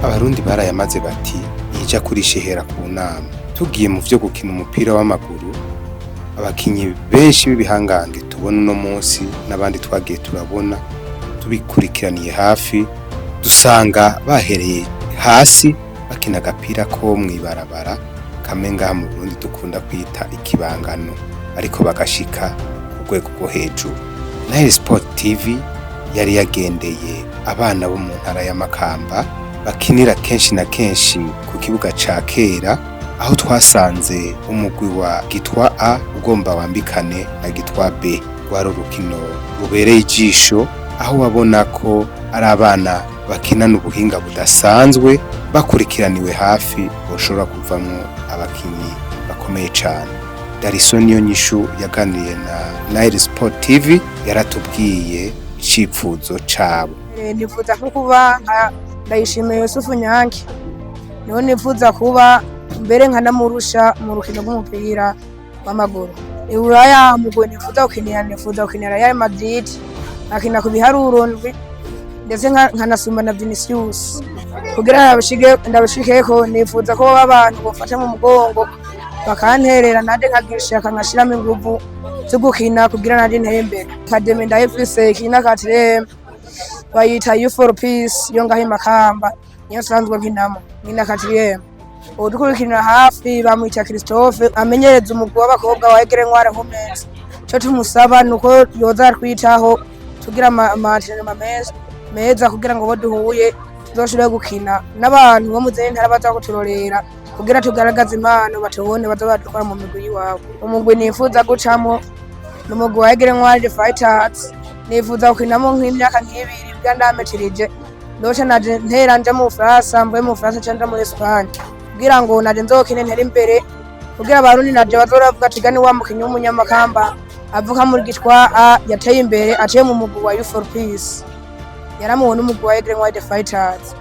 Abarundi barayamaze bati iyija kurisha ihera ku nama. Tugiye mu vyo gukina umupira w'amaguru, abakinyi benshi b'ibihangange tubona uno munsi n'abandi twagiye turabona tubikurikiraniye hafi, dusanga bahereye hasi bakina agapira ko mw'ibarabara kamwe ngaha mu Burundi dukunda kwita ikibangano, ariko bagashika ku rwego rwo hejuru. Nile Sport TV yari yagendeye abana bo mu ntara ya Makamba bakinira kenshi na kenshi ku kibuga ca kera, aho twasanze umugwi wa Gitwa A ugomba wambikane na Gitwa B. Rwari urukino rubereye ijisho, aho wabona ko ari abana bakinana ubuhinga budasanzwe, bakurikiraniwe hafi boshobora kuvamwo abakinyi bakomeye cane. Dariso Niyonyishu yaganiriye na Nile Sport TV, yaratubwiye icifuzo cabo. Nifuza nko kuba nka Ndayishimiye Yusufu Nyange, niho nifuza kuba mbere nkanamurusha mu rukino rw'umupira w'amaguru. Iburaya mugwi nifuza gukinira, nifuza gukinira Real Madrid, nkakina ku biharuro ndwi, ndetse nkanasumba na Vinicius. Kugira ndabishikeko, nifuza ko abantu bofata mu mugongo bakanterera, nanje nkagira ishaka, nkashiramo inguvu zo gukina kugira nanje ntere imbere. Academy ndayifise, ikina quatrième, bayita Youth for Peace yo ngaho i Makamba, niyo nsanzwe nkinamo, nkina quatrième. Uwudukurikirana hafi bamwita Christophe, amenyereza umugwi w'abakobwa wa Aigle Noir Women's. Ico tumusaba nuko yoza aratwitaho tugira ama entraînement meza meza, kugira ngo bo duhuye tuzoshobore gukina n'abantu bo mu zindi ntara baza kuturorera, kugira tugaragaze impano, batubone, baze baradutwara mu migwi y'iwabo. Umugwi nifuza gucamwo ni umugwi wa Aigle Noir Fighters. Nifuza gukinamo nk'imyaka nk'ibiri kugira ndametirije, ndoca naje ntera nja mu Bufaransa, mvuye mu Bufaransa nca nja muri Espagne, kugira ngo naje nzokine ntere imbere, kugira Abarundi naje bazoravuga ati gani wa mukinyi w'Umunyamakamba avuka muri Gitwa A yateye imbere aciye mu mugwi wa Youth for Peace, yaramuwe n'umugwi wa Aigle Noir Fighters.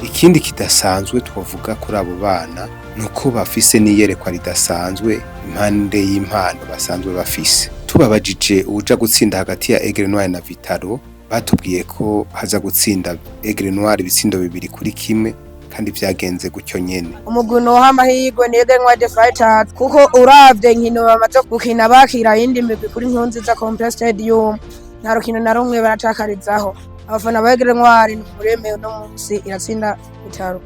Ikindi kidasanzwe twovuga kuri abo bana nuko bafise n'iyerekwa ridasanzwe impande y'impano basanzwe bafise. Tubabajije uwuja gutsinda hagati ya Aigle Noir na Vitaro, batubwiye ko haza gutsinda Aigle Noir ibitsindo 2-1, kandi vyagenze gutyo nyene. Umugwi noha amahirwe ni Aigle Noir Fighters, kuko uravye inkino bamaze gukina bakira iyindi migwi kuri Nkurunziza Complex Stadium, nta rukino na rumwe baratakarizaho. Abafana ba Aigle Noir ni muremewe, uno munsi iratsinda Vitaro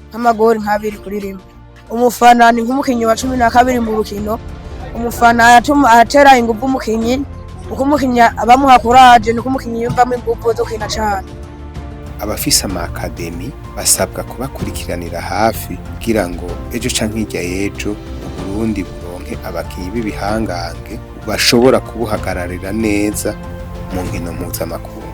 nk'amagori nka 2-1. Umufana ni nk'umukinyi wa 12 mu rukino. Umufana aratuma aratera inguvu umukinyi, uko umukinyi abamuha courage niko umukinyi yumvamwo inguvu zo gukina cane. Abafise ama academy basabwa kubakurikiranira hafi kugira ngo ejo canke hirya y'ejo Uburundi buronke abakinyi b'ibihangange bashobora kubuhagararira neza mu nkino mpuzamakungu.